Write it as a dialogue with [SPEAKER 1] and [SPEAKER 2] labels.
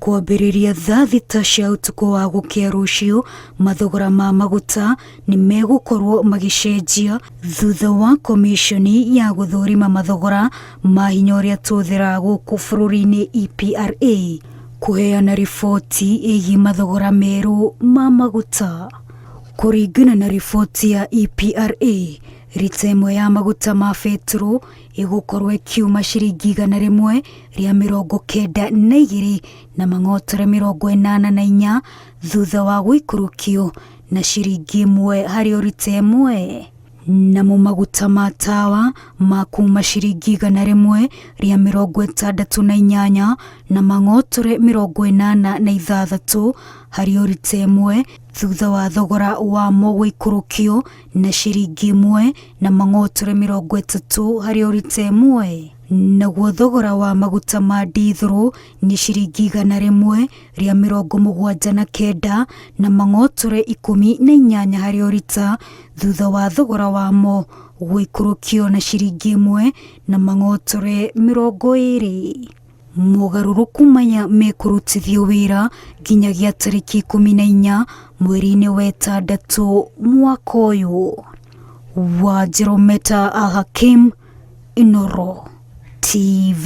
[SPEAKER 1] Kwambĩrĩria thaa thita cia ũtukũ wa gũkĩa rũciũ, mathogora ma maguta nĩ megũkorwo magĩcenjia thutha wa komiconi ya gũthũrima mathogora ma hinya ũrĩa tũhũthĩraga gũkũ bũrũri-inĩ EPRA kũheana riboti ĩgiĩ mathogora merũ ma maguta. Kũringana na riboti ya EPRA, rita ĩmwe ya maguta ma betũrũ ĩgũkorwo ĩkiuma ciringi 192 na mang'otore 84 thutha wa gũikũrũkio na ciringi 1 harĩ o rita ĩmwe. Namo maguta ma tawa ma kuma ciringi 168 na mang'otore 86 harĩ o rita ĩmwe thutha wa thogora wamo gũikũrũkio na ciringi 1 na mang'otore 30 harĩ o rita ĩmwe. Naguo thogora wa maguta ma ndithũrũ nĩ ciringi 179 na mang'otore 18 harĩ o rita thutha wa thogora wamo gũikũrũkio na ciringi 1 na mang'otore 20. Mogarũrũku maya mekũrutithio wĩra nginyagia tarĩki 14 mweri-inĩ wa ĩtandatũ mwaka ũyũ. Wanjirũ Meta Al Hakim, Inooro TV.